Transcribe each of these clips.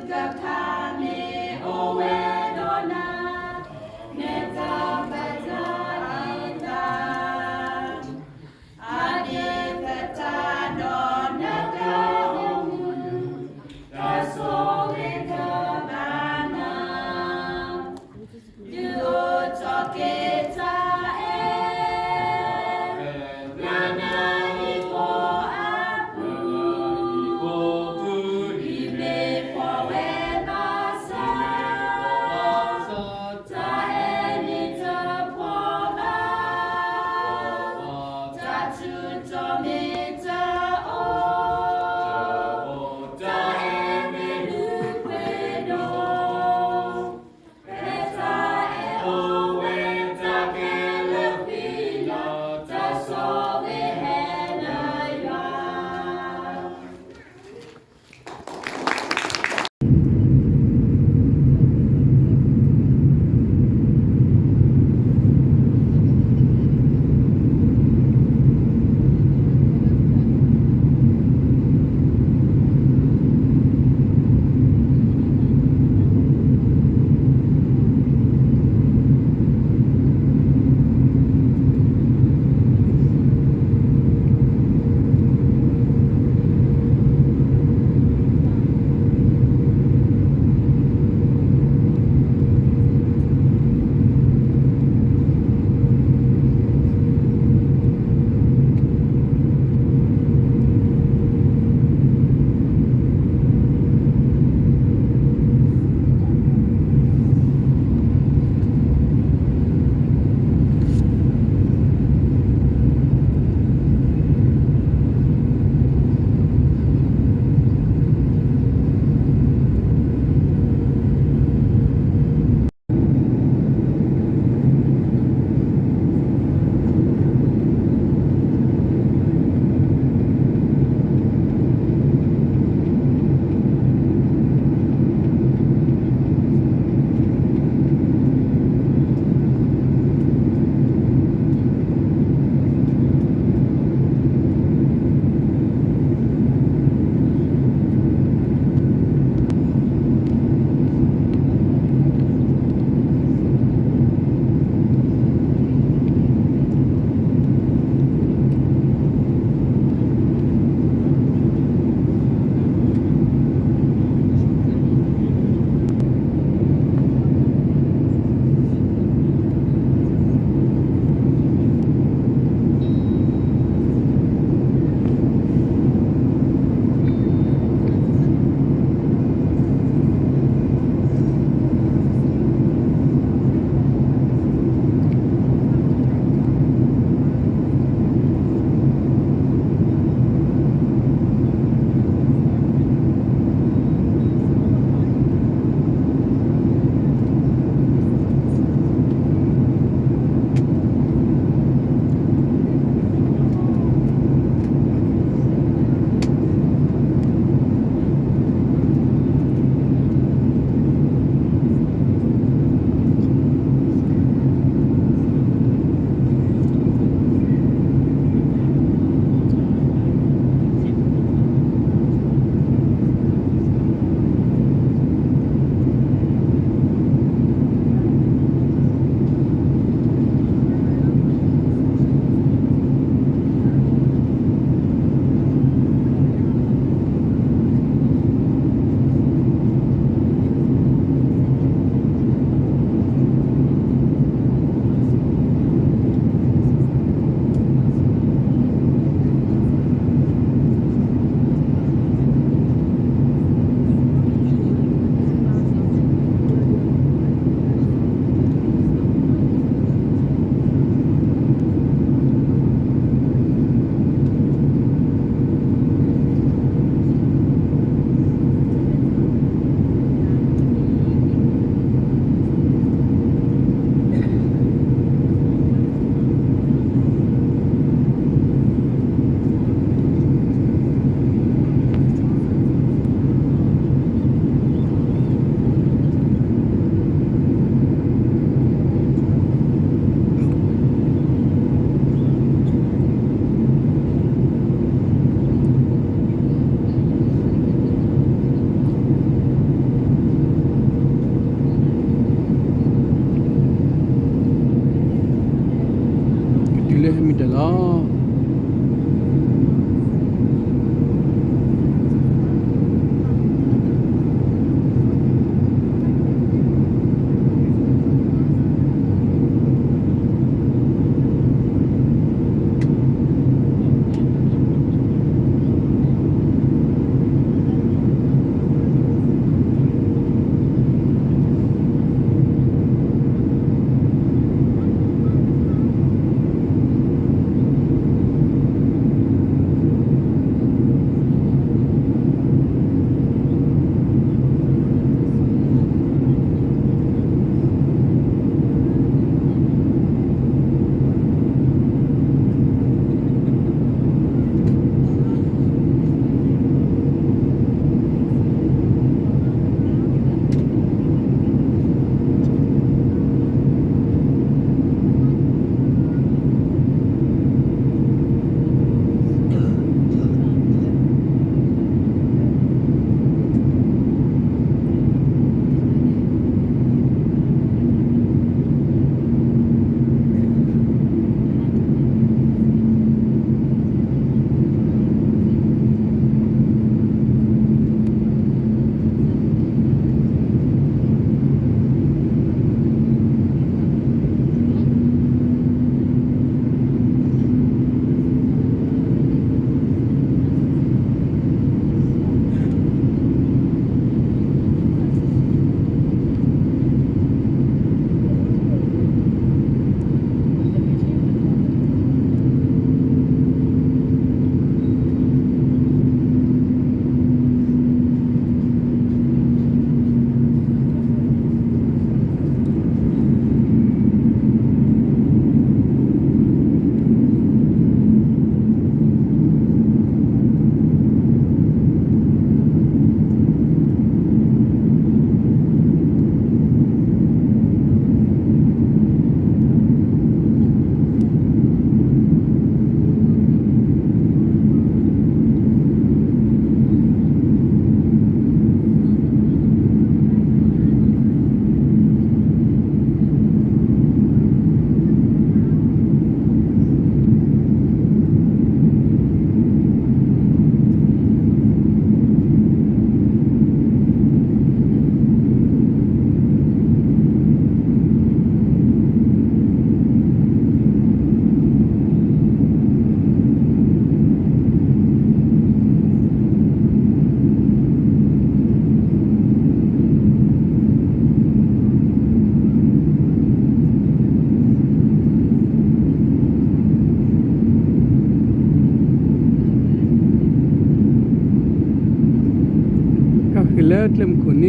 ကဖးမ့ၢ်အိၣ်ဝဲဒီးနၤ, နတပတၢ်အံၤတၢ်, အဒ့ၣ်သတးဒီးနကအိၣ်မူ, တၢ်ဆိၣ်ဂ့ၤကဘၣ်နၤ, ဒုးအိၣ်ထီၣ်က့ၤတၢ်အဲၣ် လၢနဟံၣ်ဖိအပူၤ, ဟံၣ်မ့ၢ်ဖှီၣ်ဝဲဘၣ်ဆၣ်, တၢ်အဲၣ်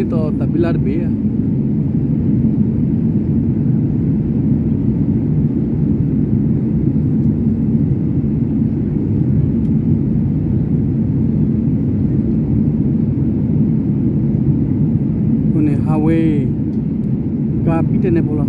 ဒ်သိးသးဘံလါတဘ့ၣ်ဧါ. အဃိန့ၣ် highway ကါပံတၢၢ်န့ၣ်ဖိလီၤ.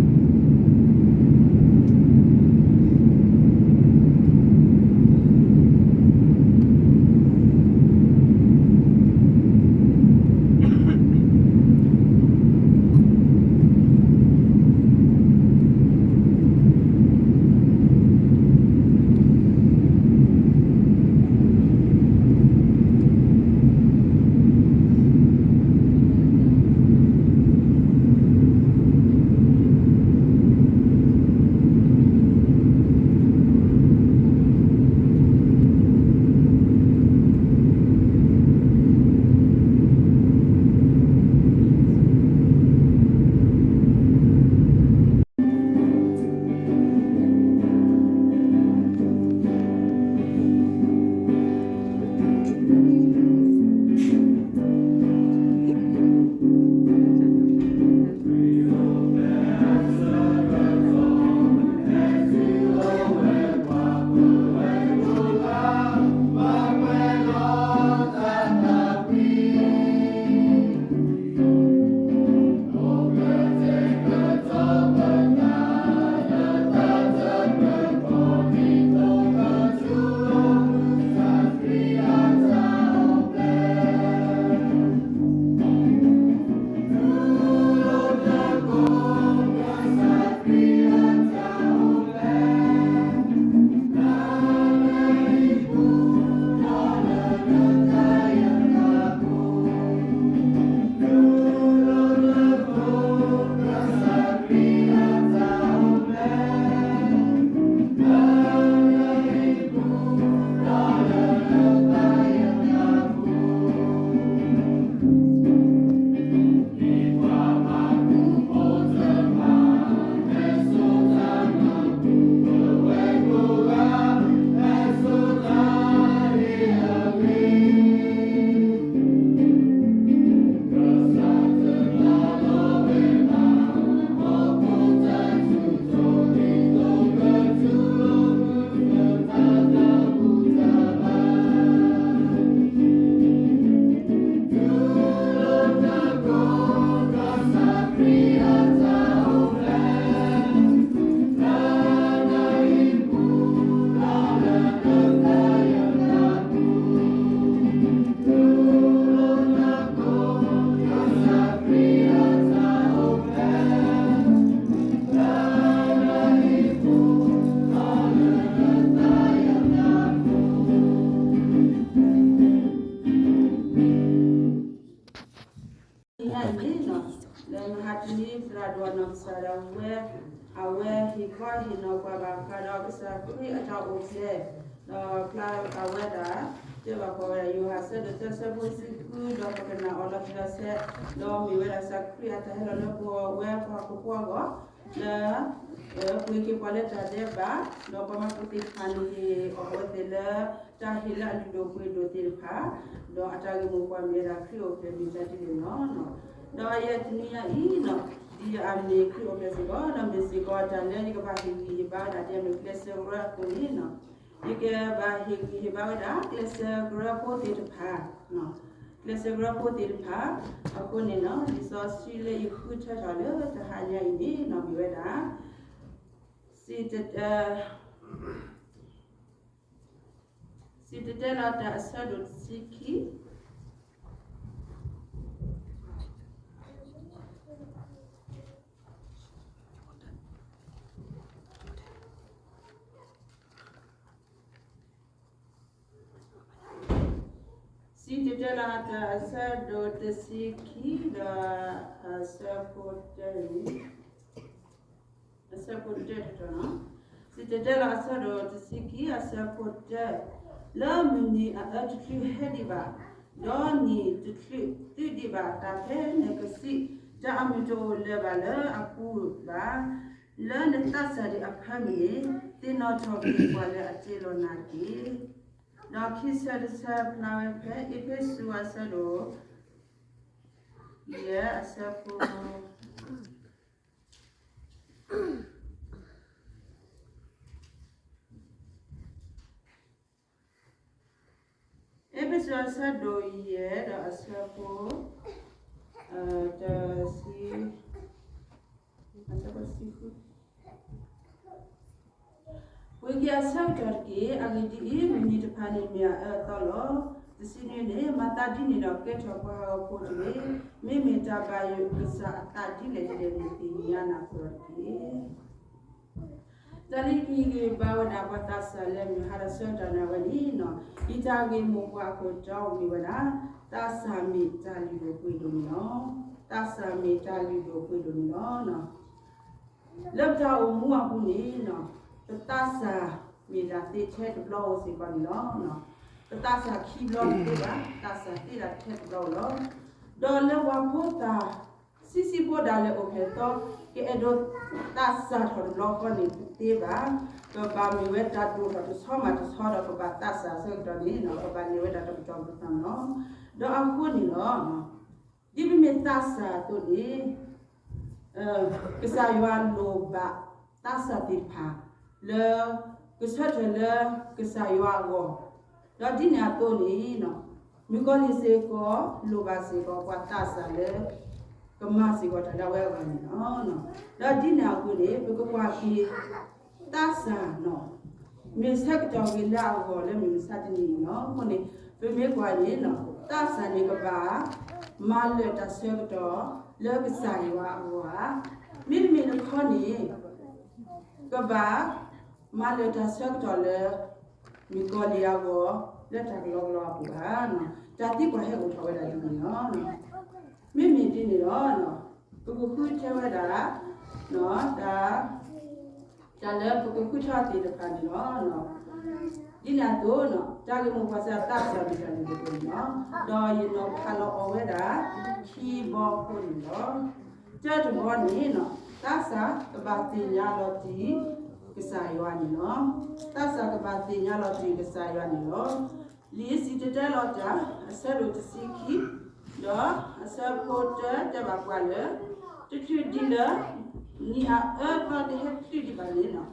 ညါအံၤန့ၣ် လၢမဟါတနံၤ သရၣ်ဒိၣ်အနီၢ်ကစၢ်ဒၣ်ဝဲ အဝဲဟ့ၣ်ခီဟ့ၣ်နီၤပှၤဘၣ်ဃးဒီးကစၢ်ခရံာ်အတၢ်အိၣ်ဖျဲၣ်, ဒီးဖျါအဝဲဒၣ် တဲဘၣ်ပှၤဝဲဒၣ် ယိၤဟၣ်ဆၢဒိၣ်တၢ ဆၢဖိတဆံဃု ဒီးပကနၣ်အီၤလီၤတံၢ်လီၤဆဲး, ဒီးမ့ၢ်ဝဲဒၣ်ကစၢ်ခရံာ်အတၢ်ဟဲလီၤလၢပဝဲပှၤဟီၣ်ခိၣ်ဖိအဂီၢ် လၢ ပှ့ၤက့ၤပှၤလၢတၢ်ဒဲးဘး, ဒီးပှၤမၤကူၣ်သ့ၣ်တဖၣ်န့ၣ် ဟ့ၣ်အီၤအဝဲသ့ၣ်လၢ တၢ်ဟ့ၣ်လၢအလုၢ်ဒိၣ်ပှ့ၤဒိၣ်သ့ၣ်တဖၣ်, ဒီးအတၢ်ဂ့ၢ်မိၢ်ပှၢ်မ့ၢ်ဝဲဒၣ်ခရံာ်အိၣ်ဖျဲၣ်မ့ၢ်တၢ်ဒ်လဲၣ်န့ၣ်လီၤ. ဒီးယဲတနံၤညါအံၤန့ၣ် ဒ်အမ့ၢ်ခရံာ်အိၣ်ဖျဲၣ်စ့ၢ်ကီး ဒီးမ့ၢ်စ့ၢ်ကီးတၢ်လၢယကဘၣ်ဟ့ၣ်ဂံၢ်ဟ့ၣ်ဘါဝဲဒၣ် ဒ်အမ့ၢ်ကျဲးစၢးကရၢအသိးန့ၣ် ယကဘၣ်ဟ့ၣ်ဂံၢ်ဟ့ၣ်ဘါဝဲဒၣ် ကျဲးစၢးကရၢဖိသ့ၣ်တဖၣ်, ကျဲးစၢးကရၢဖိသ့ၣ်တဖၣ်, အဃိန့ၣ် လံာ်စီဆှံလၢယဃုထၢထီၣ်လၢတဟါညါအံၤန့ၣ် မ့ၢ်ဝဲဒၣ် စံၣ်တဲၤ စံၣ်တဲၤတဲလီၤတၢ်အဆၢဒိၣ်တဆံခံ စံၣ်တဲၤတဲလီၤတၢ်အဆၢဒိၣ်တဆံခံ ဒီးအဆၢဖိတၢန့ၣ် အဆၢဖိတၢတတီၤန့ၣ်, စံၣ်တဲၤတဲလီၤအဆၢဒိၣ်တဆံခံ အဆၢဖိတၢ, လၢမုၢ်နံၤအအၢတချုးဟဲဒံးဘၣ်, ဒီးနံၣ်တချုးသုဒံးဘၣ် တၢ်ဖဲနကစံး တၢ်အမုာ်တအိၣ်လၢၤဘၣ်လၢအပူၤဘၣ်, လၢနသးစၢ်ဒံးအဖၢမုၢ်န့ၣ် သ့ၣ်နီၣ်ထီၣ်က့ၤပှၤလၢအတ့လီၤနၤတက့ၢ်. ဒီးခံဆၢတဆၢဖျါဝဲဖဲ အ့းဖ့းစူးအဆၢဒိၣ် ယဲၢ်အဆၢဖိ အ့းဖ့းစူးအဆၢဒိၣ်ယဲၢ်ဒီးအဆၢဖိ တဆံ အဆၢဖိတဆံဃု ဝံၤက့ၤအဆၢကတီၢ်တက့ၢ်. အဂ့ၢ်ဒ်အံၤ, မုၢ်နံၤတဖၣ်န့ၣ်မ့ၢ်အအၢအသီလီၤ. တဆံနွံန့ၣ်, မၤသးဒ်န့ၣ်ဒီးကဲထီၣ်ပှၤဟးဂီၤဖိတဂ့ၤ. မ့မ့ၢ်တၢ်ဘၣ်ယွၤကစၢ်အသးဒ်လဲၣ်ဒ်လဲၣ်န့ၣ် သ့ၣ်ညါနၢ်ပၢၢ်အီၤတက့ၢ်. တၢ်လၢယကဟ့ၣ်ဂံၢ်ဘါဝဲဒၣ်ပှၤသးစၢ်လၢမုၢ်ဟါဒီးဆၢကတီၢ်နၣ်ဝဲန့ၣ်, ယတၢ်ဂ့ၢ်မိၢ်ပှၢ်အခိၣ်တီမ့ၢ်ဝဲဒၣ်, သးစၢ်မ့ၢ်တၢ်လုၢ်ဒိၣ်ပှ့ၤဒိၣ်န့ၣ်လီၤ. သးစၢ်မ့ၢ်တၢ်လုၢ်ဒိၣ်ပှ့ၤဒိၣ်န့ၣ်လီၤ. လၢပတၢ်အိၣ်မူအပူၤန့ၣ်, ပသးစၢ်မ့ၢ်ဒၣ်သ့ထဲတဘျီဧိၤစ့ၢ်ကီးန့ၣ်လီၤ. ပသးစၢ်ခံဘျီတသ့ဘၣ်, သးစၢ်သ့ဒၣ်ထဲတဘျီဧိၤလီၤ. ဒီးလၢပှၤဖိသၣ်ဆံးဆံးဖိဒၣ်လဲာ်အိၣ်ဖျဲၣ်သီ, ကအဲၣ်ဒိးသးစၢ်ထီၣ်တဘျီဃီန့ၣ်တသ့ဘၣ်. ပဘၣ်မ့ၢ်ဝဲတၢ်ဒိၣ်ထီၣ်တဆီမးတဆီဒီးပဘၣ်သးစၢ်အဆၢကတီၢ်န့ၣ် ပဘၣ်န့ၢ်ဝဲဒၣ်တၢ်ပတီၢ်ပသးလီၤ. ဒီးအဃိန့ၣ်လီၤ. ဒ်ပမ့ၢ်သးစၢ်အသိးန့ၣ်, ကစၢ်ယွၤလိၣ်ဘၣ်သးစၢ်သ့ၣ်တဖၣ်လၢ ကဆၢထၢၣ်လၢကစၢ်ယွၤအဂီၢ်, ဒီးဒ်န့ၣ်အသိးန့ၣ်, မုၣ်ကီၤလံၢ်စ့ၢ်ကီး လိၣ်ဘၣ်စ့ၢ်ကီးပှၤသးစၢ်လၢ ကမၤစ့ၢ်ကီးတၢ်လၢအဝဲအဂီၢ်န့ၣ်လီၤ. ဒီးဒ်န့ၣ်အသိးန့ၣ် ပကကွၢ်က့ၤ သးစၢ်န့ၣ် မ့ၢ်ဆၢကတီၢ်ဂ့ၤလၢအဂီၢ်လၢမုၢ်မဆါတနံၤအံၤလီၤ. အဃိန့ၣ် ပမ့ၢ်ကွၢ်န့ၣ် သးစၢ်န့ၣ်ကဘၣ် မၤလၢာ်တၢ်ဆၢကတီၢ်လၢကစၢ်ယွၤအဂီၢ်ဧါ. မ့တမ့ၢ်တခီန့ၣ် ကဘၣ်မၤလၢာ်တၢ်ဆၢကတီၢ်လၢ မုၣ်ကီၤလံၢ်အဂီၢ် လၢတၢ်ကလီကလီအပူၤဧါ. တၢ်သံကွၢ်ဟဲအိၣ်ထီၣ်ဝဲဒၣ်ဒ်န့ၣ်လီၤ. မ့မ့ၢ်ဒ်န့ၣ်ဒီး ပကဃုထၢဝဲဒၣ် တၢ် တၢ်လၢပကဃုထၢသ့ၣ်တဖၣ်န့ၣ်လီၤ. ဒ်န့ၣ်အသိး တၢ်ဂ့ၢ်မိၢ်ပှၢ်စ့ၢ် သးစၢ်မ့ၢ်တၢ်လုၢ်ဒိၣ်ပှ့ၤဒိၣ်န့ၣ်လီၤ. ဒီးယနီၤဖးလီၤအီၤဝဲဒၣ် ခံဘီအဃိန့ၣ်လီၤ. တၢတဘီန့ၣ် သးစၢ်ကဘၣ်သ့ၣ်ညါလီၤတံၢ်ကစၢ်ယွၤန့ၣ်လီၤ. သးစၢ်ကဘၣ်သ့ၣ်ညါလီၤတံၢ်ကစၢ်ယွၤန့ၣ်လီၤ. လံာ်စံၣ်တဲၤတဲလီၤတၢ် အဆၢဒိၣ်တဆံခံ ဒီးအဆၢဖိတၢ တဲဘၣ်ပှၤလၢ တချုးဒံးလၢ နံၣ်အအၢသီတဟဲတချုးဒံးဘၣ်န့ၣ်,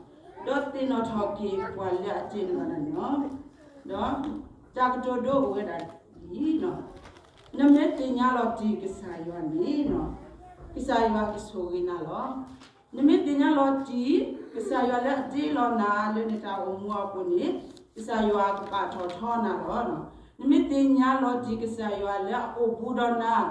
ဒီးသ့ၣ်နီၣ်ထီၣ်က့ၤပှၤလၢအတ့ၢ်နုာ်လီၤန့ၣ်လီၤ. ဒီးတၢ်ကတိၤဒိအိၣ်ဝဲဒၣ်ဒ်အံၤ, နမ့ၢ်သ့ၣ်ညါလီၤတံၢ်ကစၢ်ယွၤန့ၣ်, ကစၢ်ယွၤကဆိၣ်ဂ့ၤနၤလီၤ. နမ့ၢ်သ့ၣ်ညါလီၤတံၢ် ကစၢ်ယွၤလၢအတ့လီၤနၤလၢနတၢ်အိၣ်မူအပူၤန့ၣ်, ကစၢ်ယွၤကပာ်ထီၣ်ထီနၤလီၤ. နမ့ၢ်သ့ၣ်ညါလီၤတံၢ်ကစၢ်ယွၤလၢအအိၣ်ဘူးဒီးနၤ,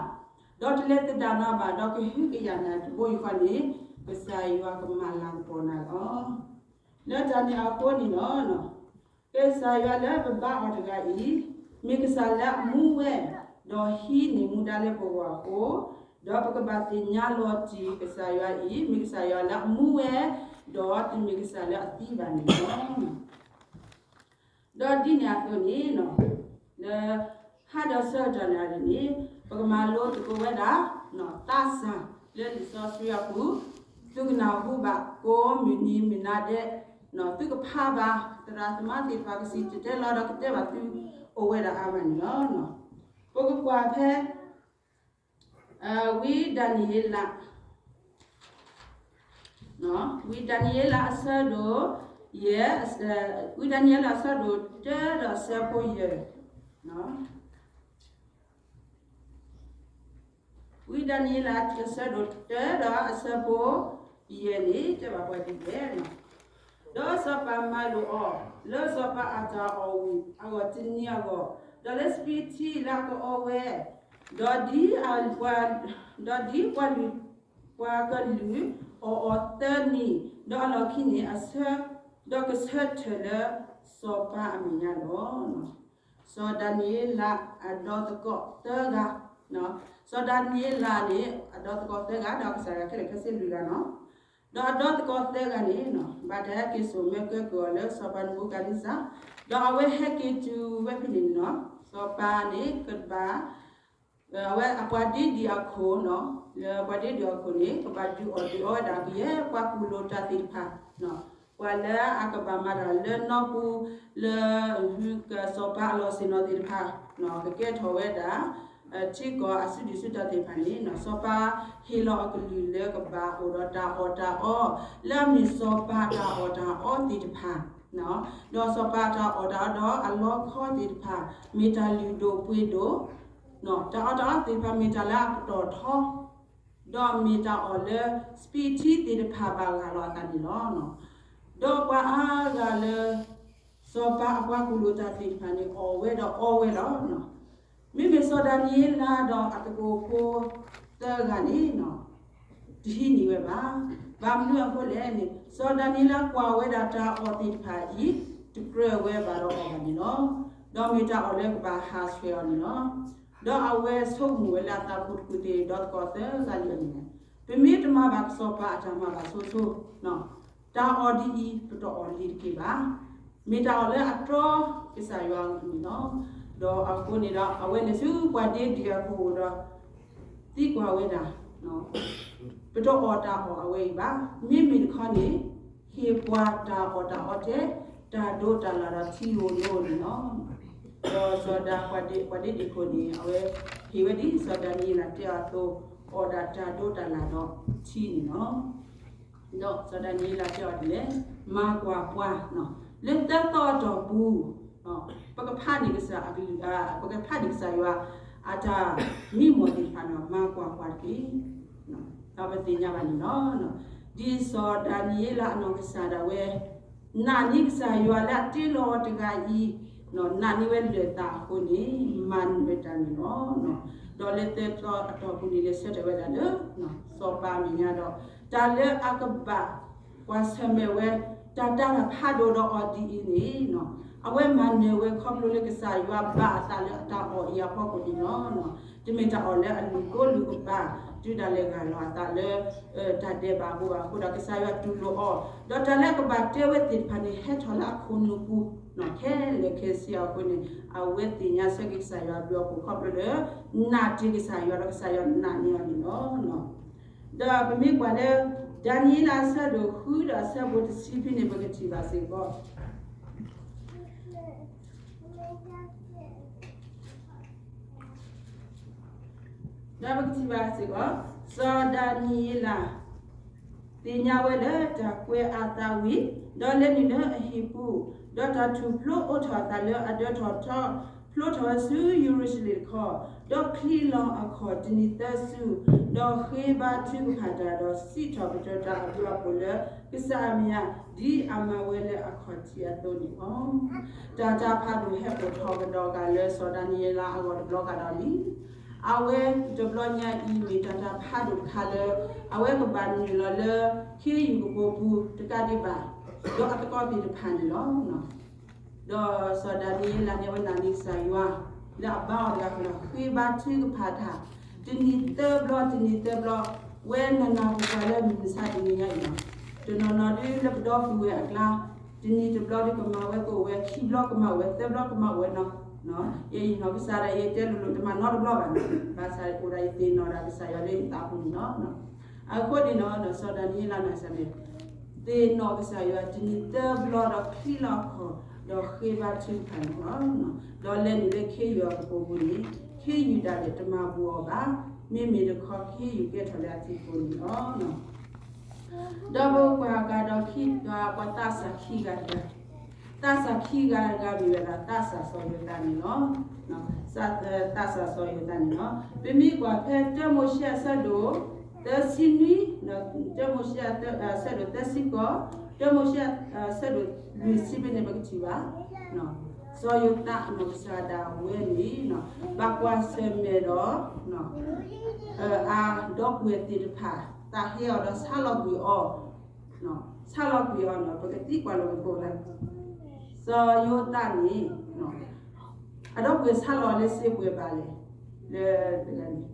ဒီးတလဲၤသဒၣ်နၤဘၣ် ဒီးကဟုကယာ်နၤတဘိယူၢ်ဃီန့ၣ်, ကစၢ်ယွၤကမၤလၤကပီၤနၤလီၤ. လၢတၢ်န့ၣ်အဃိန့ၣ်လီၤ. ကစၢ်ယွၤလၢပဘါအီၤတဂၤအံၤ, မ့ၢ်ကစၢ်လၢအမူဝဲ, ဒီးဟံးန့ၢ်မူဒါလၢပဂီၢ်အဃိ, ဒီးပကဘၣ်သ့ၣ်ညါလီၤတံၢ်ကစၢ်ယွၤအံၤ, မ့ၢ်ကစၢ်ယွၤလၢအမူဝဲ, ဒီးတမ့ၢ်ကစၢ်လၢအသံဘၣ်န့ၣ်လီၤ. ဒီးဒ်န့ၣ်အသိးန့ၣ်, လၢ ဟါဒီးဆၢကတီၢ်နၣ်ရံၣ်န့ၣ်, ပကမၤလိသကိးဝဲဒၣ် သးစၢ်လၢလံာ်စီဆှံအပူၤ, သုကနၢ်ဟူဘၣ်ကိးမုၢ်နံၤမုၢ်နၤဒဲး, သုကဖးဘၣ် သရၣ်သမါသ့ၣ်တဖၣ် ကစံၣ်တဲၤတဲလီၤဒီးကတဲဘၣ်သု အိၣ်ဝဲဒၣ်အါမးန့ၣ်လီၤ. ပကကွၢ်ဖဲ ဝံဒၤနံးယ့လး ဝံဒၤနံးယ့လးအဆၢဒိၣ်ယဲၢ်, ဝံဒၤနံးယ့လးအဆၢဒိၣ်တၢဒီးအဆၢဖိယဲၢ်, ဝံဒၤနံးယ့လးအဆၢဒိၣ်တၢဒီးအဆၢဖိယဲၢ်န့ၣ် တဲဘၣ်ပှၤဒ်လဲၣ်. ဒီးစီၤပၤမၤလိာ်အီၤ လၢစီၤပၤအတၢ်အီၣ်ဝံၣ်အဂီၢ်တနံၤအဂီၢ်, ဒီးလၢစပံးထံလၢအကအီဝဲ, ဒီးဒ်ပှၤလုၢ် ပှၤကလုၢ်အီၣ်အီၤသၢနံၤ, ဒီးအလီၢ်ခံန့ၣ်အဆၢ, ဒီးကဆၢထၢၣ်လၢစီၤပၤအမဲာ်ညါလီၤ. စီၤဒၤနံးယ့လးအဒီသကိးသၢဂၤ, စီၤဒၤနံးယ့လးန့ၣ် အဒီသကိးသၢဂၤ ဒီးကစၢ်ယွၤခဲလၢာ်ခဲဆ့လွံၢ်ဂၤန့ၣ်, ဒီးအဒီသကိးသၢဂၤန့ၣ် ဘၣ်တၢ်ဟဲက့ၤစိာ်မၢကဲကုၢ်အီၤလၢစီၤပၤနဘူၤခၣ်နံစၢ်, ဒီးအဝဲဟဲက့ၤတုၤဝဲဖဲန့ၣ်န့ၣ်, စီၤပၤန့ၣ်ကဘၣ် အဝဲအပှၤဒ့ဒံၣ်အခိၣ်န့ၣ်, လၢပှၤဒ့ဒံၣ်အခိၣ်န့ၣ် ကဘၣ်ဒုးအီၣ်ဒုးအီဝဲဒၣ် ကယဲၢ်ပှၤကူၣ်လိာ်တၢ်သ့ၣ်တဖၣ်, ပှၤလၢအကဘၣ်မၤတၢ်လၢနီၢ်ပူၤ လၢ ကစီၤပၤအလီၢ်ဆ့ၣ်နီၤသ့ၣ်တဖၣ်, ကကဲထီၣ်ဝဲဒၣ် ထံကီၢ်အစုဒုၣ်စုတီၤသ့ၣ်တဖၣ်န့ၣ် စီၤပၤဟ့ၣ်လီၤအကလုၢ်လၢကဘၣ်အိၣ်ဒီးတၢ်အီၣ်တၢ်အီ လၢအမ့ၢ်စီၤပၤတၢ်အီၣ်တၢ်အီသ့ၣ်တဖၣ်, ဒီးစီၤပၤတၢ်အီၣ်တၢ်အီဒီးအလီခီသ့ၣ်တဖၣ် မ့ၢ်တၢ်လုၢ်ဒိၣ်ပှ့ၤဒိၣ်, တၢ်အီၣ်တၢ်အီသ့ၣ်တဖၣ်မ့ၢ်တၢ်လၢအပတီၢ်ထီ ဒီးမ့ၢ်တၢ်အီၣ်လၢ စပံးထံသ့ၣ်တဖၣ်ဘၣ်ဂၢ်လီၤအသးန့ၣ်လီၤ. ဒီးပှၤအါဂၤလၢ စီၤပၤအပှၤကူၣ်လိာ်တၢ်သ့ၣ်တဖၣ်န့ၣ် အီၣ်ဝဲဒီးအီဝဲလီၤ. မ့မ့ၢ်စီၤဒၤနံးယ့လးဒီးအသကိးဖိသၢဂၤန့ၣ် တဟံးန့ၢ်ဝဲဘၣ်. ဘၣ်မနုၤအဃိလဲၣ်န့ၣ် စီၤဒၤနံးယ့လးကွၢ်ဝဲဒၣ်တၢ်အီၣ်သ့ၣ်တဖၣ်အံၤ တကြၢးဝဲဘၣ်ဒီးအီၣ်ဘၣ်န့ၣ်လီၤ. ဒီးမ့ၢ်တၢ်အီၣ်လၢကဘၣ်ဟးဆှဲးအီၤန့ၣ်လီၤ. ဒီးအဝဲဆိကမိၣ်ဝဲလၢအသးပူၤတကူၣ်သ့ၣ်ဒီးသကိးသၢဂၤလံန့ၣ်, ပမ့ၢ်တမၤဘၣ်စီၤပၤအတၢ်မၤဘၣ်ဆိဆိ တၢ်အီၣ်ဒ်အံၤ ပတအီၣ်လံၤတက့ၢ်ဘၣ်. မ့ၢ်တၢ်အီၣ်လၢအတြီကစၢ်ယွၤအဂီၢ်န့ၣ်လီၤ. ဒီးအဃိန့ၣ်ဒီး အဝဲန့ၣ်ဆူပှၤဒ့ဒံၣ်အပူၤဒီး သံကွၢ်ဝဲဒၣ်, ပတအီၣ်တၢ်အီၣ်အဝဲအံၤဘၣ်. မ့မ့ၢ်တခီန့ၣ် ဟ့ၣ်ပှၤတၢ်အီၣ်တၢ်အီထဲ တၢ်ဒိးတၢ်လၣ်ဒီးထံဧိၤန့ၣ်လီၤ. ဒီးစီၤဒၤ ပှၤဒ့ဒံၣ်ခိၣ်န့ၣ် အဝဲဟ့ၣ်ဝဲဒ်စီၤဒၤနံးယ့လးတဲအီၤအသိး အီၣ်ဒၣ်တၢ်ဒိးတၢ်လၣ်ဒီးထံန့ၣ်လီၤ. ဒီးစီၤဒၤနံးယ့လးတဲအီၤဒ်လဲၣ်, မၤကွၢ်ပှၤ, လၢသၢသီအတီၢ်ပူၤ ပကဖးန့ၢ်ကစၢ်အကလုၢ်, ပကဖးန့ၢ်ကစၢ်ယွၤအတၢ်မံမီၢ်သ့ၣ်တဖၣ်န့ၣ် မၤကွၢ်ပှၤတက့ၢ်. ဒီးပသ့ၣ်ညါဘၣ်န့ၣ်လီၤ. ဒ်စီၤဒၤနံးယ့လးအနီၢ်ကစၢ်ဒၣ်ဝဲ နာ်န့ၢ်ကစၢ်ယွၤလၢအတ့လီၤအီၤတဂၤအံၤ, နာ်န့ၢ်ဝဲလၢၢ်သးအဃိန့ၣ် မၤနၢၤတၢ်န့ၣ်လီၤ. ဒီးလၢသၢသီအတီၢ်ပူၤန့ၣ် လဲၤဆၢထၢၣ်ဝဲဒၣ်လၢ စီၤပၤအမဲာ်ညါဒီး တၢ်လၢအကဘၣ်ကွၢ်ဆၢၣ်မဲာ်ဝဲ တၢ်တၤတၢ်ဖးဒိၣ်ဒီးအီၤဒ်အံၤန့ၣ်, အဝဲမၤနၢၤဝဲခီဖျိလၢကစၢ်ယွၤဘၣ်အသးလၢအတၢ်အီၣ်အံၤအဖီခိၣ်န့ၣ်လီၤ. တမ့ၢ်တၢ်အီၣ်လၢအလုၢ်ကိလုၢ်ကပၤ တုၤဒၣ်လဲာ်ဂၢ်လီၤအသးလၢ တၢ်ဒဲးဘးအပူၤဘၣ်အဃိဒီး ကစၢ်ယွၤတူၢ်လိာ်အီၤ, ဒီးတၢ်လၢအကဘၣ်တဲဝဲသ့ၣ်တဖၣ်န့ၣ် ဟဲထီၣ်လၢအခိၣ်နူာ်ပူၤ ခဲလၢာ်ခဲဆ့အဃိန့ၣ် အဝဲသ့ၣ်ညါဆၢက့ၤကစၢ်ယွၤအဘျုးအဖှိၣ်ခီဖျိလၢ နာ်တ့ၢ်ကစၢ်ယွၤဒီးကစၢ်ယွၤနာ်န့ၢ်အီၤန့ၣ်လီၤ. ဒီးပမ့ၢ်ကွၢ်လၢ ဒၤနံးယ့လးအဆၢဒိၣ်ဃုဒီးအဆၢဖိတဆံဖဲန့ၣ် ပကထံၣ်ဘၣ်စ့ၢ်ကီး ဒီးပကထံၣ်ဘၣ်စ့ၢ်ကီး, စီၤဒၤနံးယ့လး သ့ၣ်ညါဝဲလၢတၢ်ကွဲးအသးဝံၤ, ဒီးလဲၤနုာ်လၢအဟံၣ်ပူၤ, ဒီးတၢ်ထူၣ်ဖျိအိးထီၣ်အသးလၢအဒၢထီၣ်ထီ, ဖျိထီၣ်ဝဲဆူယရူၤၡလ့ၣ်တခီ, ဒီးချံးလီၤအခီၣ်တနံၤသၢစု, ဒီးဃ့ဘါထုကဖၣ်တၢ်, ဒီးစံးထီၣ်ပတြၢၤတၢ်အဘျုးအဖှိၣ်လၢကစၢ်အမဲာ်ညါ, ဒ်အမၤဝဲလၢအခီၣ်ထံးအသိးန့ၣ်လီၤ. တၢ်တၤဖးဒိၣ်ဟဲအိၣ်ထီၣ်ကဒီးဂၤလၢစီၤဒၤနံးယ့လးအဂီၢ်တဘျီဃီဒီးလံ. အဝဲတဘျီညါအံၤမ့ၢ်တၢ်တၤဖးဒိၣ်တခါလၢ အဝဲကဘၣ်နုာ်လီၤလၢခ့ယုၢ်ကပိာ်ပူၤတကးဒံးဘၣ်, ဒီးအသကိးသ့ၣ်တဖၣ်န့ၣ်လီၤ. ဒီးစီၤဒၤနံးယ့လးန့ၣ် အဝဲနာ်န့ၢ်ကစၢ်ယွၤ လၢအဘါအီၤတဂၤဃီဒီး ဃ့ဘါထုကဖၣ်တၢ် တနံၤသၢဘျီ တနံၤသၢဘျီ, ဝဲနၤနၤပှၤလၢမုၢ်မဆါတနံၤညါအံၤလီၤ. တနီၤနီၤဒုလၢပဒီပုၢ်ဝဲၢ်အကျါ တနံၤတဘျီဒုကမၤဝဲကအိၣ်ဝဲ, ခံဘျီကမၤဝဲ, သၢဘျီကမၤဝဲနီၤ. ယဲအံၤနီၤ ကစၢ်ဒၣ်ယတဲလိၤလိၤ တမၤနီတဘျီဘၣ်နီၤ. ဘၣ်ဆၣ်အိၣ်ဒၣ်ယသ့ၣ်နီၣ်ဒၣ်ကစၢ်ယွၤလၢယသးပူၤန့ၣ်လီၤ. အဃိန့ၣ်နီၤ စီၤဒၤနံးယ့လးန့ၣ် သ့ၣ်နီၣ်ကစၢ်ယွၤတနံၤသၢဘျီဒီးချံးလီၤအခီၣ် ဒီးဃ့ဘါထုကဖၣ်န့ၣ်လီၤ. ဒီးလဲၤနုာ်လၢခ့ယုၢ်အကပိာ်ပူၤန့ၣ် ခ့ယုၢ်ဒၣ်လဲာ်တမၤဘူးအီၤဘၣ်. မ့မ့ၢ်တခီခ့ယုၢ်ကဲထီၣ်လၢအထံဖိန့ၣ်လီၤ. ဒီးပကွၢ်ကဒီးခံ ပှၤသးစၢ်ခံဂၤတဂၤ, သးစၢ်ခံဂၤတဂၤမ့ၢ်ဝဲဒၣ် သးစၢ်စီၤယိၤသးန့ၣ်လီၤ. သးစၢ်စီၤယိၤသးန့ၣ်လီၤ. ပမ့ၢ်ကွၢ်ဖဲတၢမိၤၡ့အဆၢဒိၣ်သၢဆံနွံ, တၢမိၤၡ့အဆၢဒိၣ်သၢဆံဃိး, တၢမိၤၡ့အဆၢဒိၣ်လွံၢ်ဆံဖဲန့ၣ် ပကထံၣ်ဘၣ် စီၤယိၤသးအနီၢ်ကစၢ်ဒၣ်ဝဲန့ၣ် ဘၣ်ကွၢ်ဆၢၣ်မဲာ်ဒီး အဒီပုၢ်ဝဲၢ်သ့ၣ်တဖၣ် သးဟ့အီၤဒီးဆါလီၤကွံာ်အီၤ, ဆါလီၤကွံာ်အီၤန့ၣ် ပကသံကွၢ်လိာ်ကကိးလၢ စီၤယိၤသးန့ၣ် အဒီပုၢ်ဝဲၢ်ဆါလီၤလၢစ့ပှဲၤဘၣ်လဲၣ်, လၢတဂၤန့ၣ်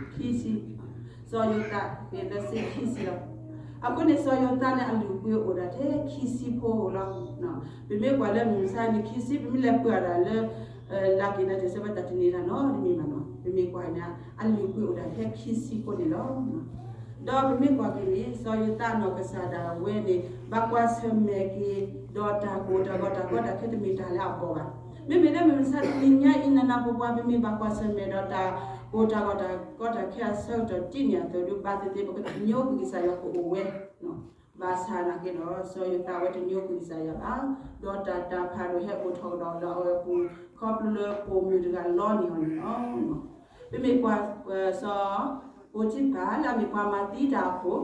ခံဆံ, စီၤယိၤသးလၢစ့ခံဆံလီၤ. အဃိန့ၣ် စီၤယိၤသးန့ၣ် အလုၢ်အပှ့ၤအိၣ်ဒၣ်ထဲခံဆံဖိလီၤ. ပမ့ၢ်ကွၢ်လၢမုၢ်မဆါန့ၣ် ခံဆံ ပမ့ၢ်လဲၤပှ့ၤအီၤဒၣ်လၢ လၢက့ၤနၤတစဲးဝဲတၢ်တန့ၢ်တၢ်နီတမံၤဘၣ်နီၤ. ပမ့ၢ်ကွၢ်န့ၣ် အလုၢ်အပှ့ၤအိၣ်ဒၣ်ထဲခံဆံဖိန့ၣ်လီၤ. ဒီးပမ့ၢ်ကွၢ်က့ၤန့ၣ် စီၤယိၤသးအနီၢ်ကစၢ်ဒၣ်ဝဲန့ၣ် ဘၣ်ကွၢ်ဆၢၣ်မဲာ်က့ၤ ဒီးတၢ်ကိၢ်တၢ်ဂီၤတၢ်ကီတၢ်ခဲတမ့ၢ်တၢ်လၢအဘီၣ်ဘၣ်. မ့မ့ၢ်လၢမုၢ်မဆါတနံၤညါအံၤ နနၢ်ပှၤပှၤ ပမ့ၢ်ဘၣ်ကွၢ်ဆၢၣ်မဲာ်ဒီးတၢ်အိၣ်တၢ်ဂီၢ်တၢ်ကီတၢ်ခဲအဆၢကတီၢ်ဒ်န့ၣ်အသိးဒီး ဘၣ်သ့ၣ်သ့ၣ်ပကသညိကွံာ်ကစၢ်ယွၤကအိၣ်ဝဲ ဘၣ်ဆၣ်နာ်က့ဒီး စီၤယိၤသးဝဲတသညိကွံာ်ကစၢ်ယွၤဘၣ်, ဒီးတၢ်တၢ်ဖးဒိၣ်ဟဲအိၣ်ထီၣ်ကဒီးလၢအဝဲအပူၤ ခီဖျိလၢပိာ်မုၣ်တဂၤလီန့ၢ်အီၤန့ၣ်လီၤ. ပမ့ၢ်ကွၢ်စီၤပိၤတံဖၤလၢအမ့ၢ်ပှၤမၤသံတၢ်အခိၣ်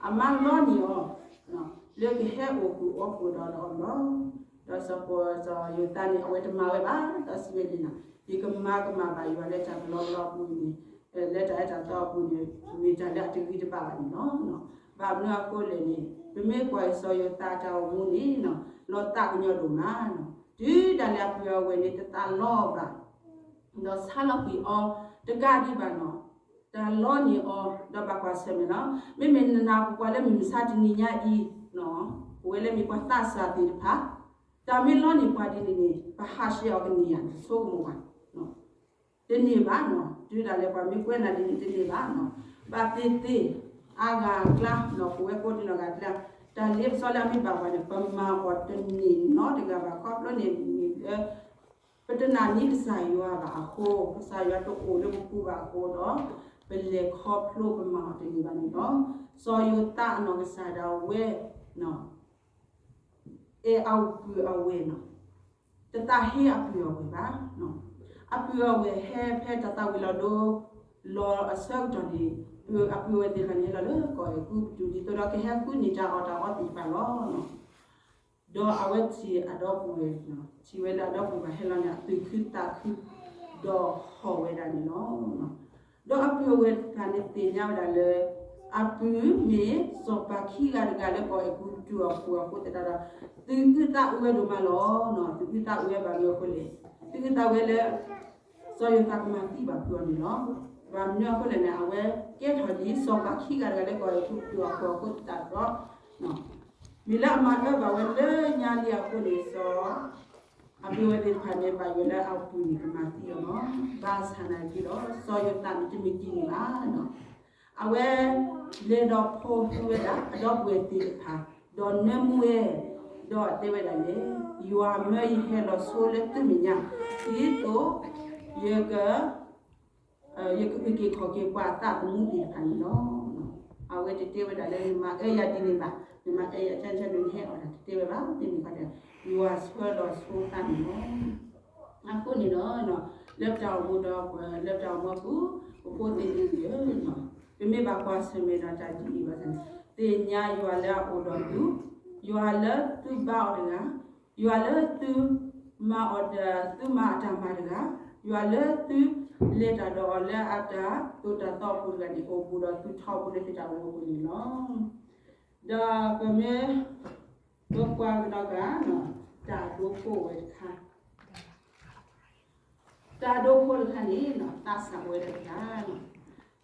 အမါလီန့ၢ်အီၤ လၢကဟဲအိၣ်ဃုာ်အီၣ်ဃုာ်ဒီးအီၤလီၤ. ဒီးစီၤပိၤစီၤယိၤသးန့ၣ် အဝဲတမၤဝဲဘၣ်, ဒီးစံးဝဲဒ်န့ၣ်, ယကမၤကမၣ်ဘၣ်ယွၤလၢတၢ်ကလီကလီအပူၤန့ၣ်, လၢတၢ်အၢတၢ်သီအပူၤန့ၣ် မ့ၢ်တၢ်လၢအတဂ့ၤတဘၣ်ဘၣ်န့ၣ်လီၤ. ဘၣ်မနုၤအဃိလဲၣ်န့ၣ် ပမ့ၢ်ကွၢ်စီၤယိၤသးတၢ်အိၣ်မူန့ၣ် လီၤသးကညီၤဒိၣ်မး, တုၤဒၣ်လဲာ်အပုၢ်အဝဲၢ်န့ၣ် တသးလီဘၣ် ဒီးဆါလီၤကွံာ်အီၤတကးဒံးဘၣ်န့ၣ်, တၢ်လီန့ၢ်အီၤ ဒီးဘၣ်ကွၢ်ဆၢၣ်မဲာ်လီၤ. မ့မ့ၢ်နနၢ်ပှၤလၢမုၢ်မဆါတနံၤညါအံၤ, ပဝဲလၢမ့ၢ်ပှၤသးစၢ်သ့ၣ်တဖၣ်, တၢ်မ့ၢ်လီန့ၢ်ပှၤဒ်န့ၣ်န့ၣ် ပဟးဆှဲးအီၤကန့ၢ်ဧါ, ဆိကမိၣ်ပှၤ တန့ၢ်ဘၣ်နီၤ, တုၤဒၣ်လဲာ်ပှၤမ့ၢ်ကွဲးနၤဒ်န့ၣ်တန့ၢ်ဘၣ်နီၤ, ဘၣ်သ့ၣ်သ့ၣ် အါဂၤအကျါနီၤ, ပဝဲကိးဒံနီၢ်ဂၤအကျါ, တၢ်လ့ပစီလၢအမ့ၢ်ဘၣ်ပှၤန့ၣ် ပမၤအီၤတန့ၢ်နီတဂၤဘၣ်, ခီဖျိန့ၣ်မ့ၢ်လၢ ပတနာ်န့ၢ်ကစၢ်ယွၤဘၣ်အဃိ, ကစၢ်ယွၤတအိၣ်လၢပပူၤဘၣ်အဃိဒီး, ပလဲၤခီဖျိပမၤအီၤတန့ၢ်ဘၣ်န့ၣ်လီၤ. စီၤယိၤသးအနီၢ်ကစၢ်ဒၣ်ဝဲ အဲၣ်အပုၢ်အဝဲၢ်နီၤ, တသးဟ့အပုၢ်အဝဲၢ်ဘၣ်. အပုၢ်အဝဲၢ်ဟဲဖဲတၢ်သးဝံၤလီၤဒိ လီၤအဆၢကတီၢ်န့ၣ်, အပုၢ်အဝဲၢ်သ့ၣ်တဖၣ်န့ၣ် ဟဲလီၤလၢကီၢ်အဲၤကူပတူး ဒ်သိးဒီးကဟဲဃုန့ၢ်တၢ်အီၣ်တၢ်အီသ့ၣ်တဖၣ်လီၤ. ဒီးအဝဲထံၣ်အဒီပုၢ်ဝဲၢ်, ထံၣ်ဝဲလၢအဒီပုၢ်ဝဲၢ်ဟဲလီၤန့ၣ် အသူၣ်ခုသးခု ဒီးဟီၣ်ဝဲဒၣ်န့ၣ်လီၤ. ဒီးအပုၢ်အဝဲၢ်တဖၣ်န့ၣ်သ့ၣ်ညါဝဲဒၣ်လၢ အပုၢ်မ့ၢ်စီၤပၤခံဂၤတဂၤလၢကီၢ်အဲၤကူပတူးအပူၤအဃိသတးဒီး သူၣ်အုးသးအုးဝဲဒိၣ်မးလီၤ. သူၣ်အုးသးအုးဝဲဘၣ်မနုၤအဃိလဲၣ်, သူၣ်အုးသးအုးဝဲလၢ စီၤယိၤသးကမၤသံဘၣ်ဖုးအီၤန့ၣ်လီၤ. ဘၣ်မနုၤအဃိလဲၣ်န့ၣ် အဝဲကဲထီၣ်ဒ်စီၤပၤခံဂၤတဂၤလၢကီၢ်အဲၤကူပတူးအပူၤအဃိသတးဒီး မ့ၢ်လၢအမၤအၢဘၣ်ဝဲလၢညါလံအဃိန့ၣ် စီၤ အပုၢ်ဝဲၢ်သ့ၣ်တဖၣ်န့ၣ် ဘၣ်ယိၣ်လၢအပုၢ်န့ၣ်ကမၤသံအီၤလီၤ. ဘၣ်ဆၣ်နာ်က့ဒီး စီၤယိၤသးန့ၣ်တမ့ၢ်ဒ်န့ၣ်ဘၣ်. အဝဲလဲၤဒီးဖိးသူဝဲဒၣ်အဒီပုၢ်ဝဲၢ်သ့ၣ်တဖၣ်, ဒီးနၢမူဝဲ, ဒီးတဲဝဲဒၣ်န့ၣ်, ယွၤမၢယဟဲလီၤဆိလၢသုမဲာ်ညါ, ဒ်သိးယက ယကအုၣ်က့ၤခီၣ်က့ၤပှၤအသးသမူသ့ၣ်တဖၣ်န့ၣ်လီၤ. အဝဲတတဲဝဲဒၣ်လၢနမၤအၢယၤဒ်န့ၣ်ဘၣ်, နမၤအၢယၤကၢကၢန့ၣ် နဟဲအီၣ်တၢ်တတဲဝဲဘၣ်, မ့မ့ၢ်ခီဒီး ယွၤဆှၢလီၤဆိသးန့ၣ်လီၤ. အဃိန့ၣ်ဒီး လၢပတၢ်အိၣ်မူဒီး လၢပတၢ်အိၣ်မူအပူၤ ပဖိသ့ၣ်လံၤသ့ၣ်ဧၢ, ပမ့ၢ်ဘၣ်ကွၢ်ဆၢၣ်မဲာ်ဒီးတၢ်ဒ်အံၤဘၣ်န့ၣ်, သ့ၣ်ညါယွၤလၢအအိၣ်ဒီးသု, ယွၤလၢသုဘါအီၤတဂၤ, ယွၤလၢသုမၤအီၤဒီး သုမၤအတၢ်မၤတဂၤ, ယွၤလၢသုလဲၤတၢ်ဒီးအီၤလၢအတၢ်သိၣ်တၢ်သီအပူၤတဂၤန့ၣ် အိၣ်ဘူးဒီးသုထီဘိလၢသုတၢ်အိၣ်မူအပူၤန့ၣ်လီၤ. ဒီးပမ့ၢ် ပကွၢ်ကဒီးဂၤ တၢ်ဒိဖိဝဲတခါ, တၢ်ဒိဖိတခါန့ၣ် သးစၢ်အိၣ်ဝဲဒၣ်တဂၤ,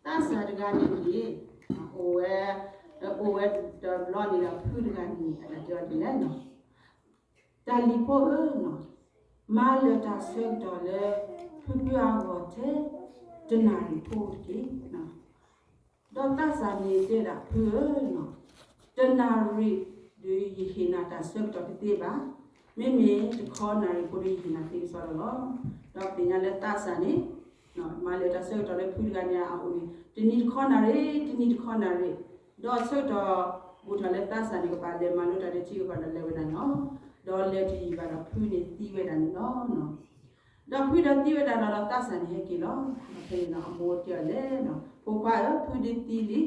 သးစၢ်တဂၤန့ၣ်န့ၣ် အိၣ်ဝဲ, အိၣ်ဝဲတဘျီန့ၣ်ဒီး ဖုတဂၤန့ၣ် အတၢ်တဲအီၤဒ်လဲၣ်န့ၣ်, တၢ်လံၤဖိဧၢ, မၤလၢာ်တၢ်ဆၢကတီၢ်လၢ ဖုဖုအဂီၢ်ထဲ တနၣ်ရံၣ်ဖိတက့ၢ်. ဒီးသးစၢ်န့ၣ်တဲဒၣ်ဖုဧၢ, တနၣ်ရံၣ်ဒီးယဟ့ၣ်နၤတၢ်ဆၢကတီၢ်တသ့ဘၣ်, မ့မ့ၢ်တခီနၣ်ရံၣ်ဖိဒီးယဟ့ၣ်နၤသ့ကစီဒီလီၤ. ဒီးသ့ၣ်ညါလၢသးစၢ်န့ၣ် မၤလၢာ်တၢ်ဆၢကတီၢ်လၢဖုတဂၤန့ၣ်အအိၣ်န့ၣ် တနံၤတခီနၣ်ရံၣ်, တနံၤတခီနၣ်ရံၣ်, ဒီးဆၢကတီၢ်ဘူးထီၣ်လၢသးစၢ်န့ၣ် ကဘၣ်လဲၤမၤလိတၢ်လၢထံကပၤဒီးလဲၤဝဲဒၣ်န့ၣ်လီၤ. ဒီးလဲၤတယံာ်ဘၣ်ဒီးဖုန့ၣ်သံဝဲဒၣ်န့ၣ်လီၤ. ဒီးဖုဒီးသံဝဲဒၣ်ဒီး ဒီးသးစၢ်န့ၣ်ဟဲက့ၤလီၤ. ဖဲန့ၣ်ဒီးအမိၢ်တဲအီၤလဲၣ်, ဖိခွါဧၢ, ဖုဒုးသံလံ.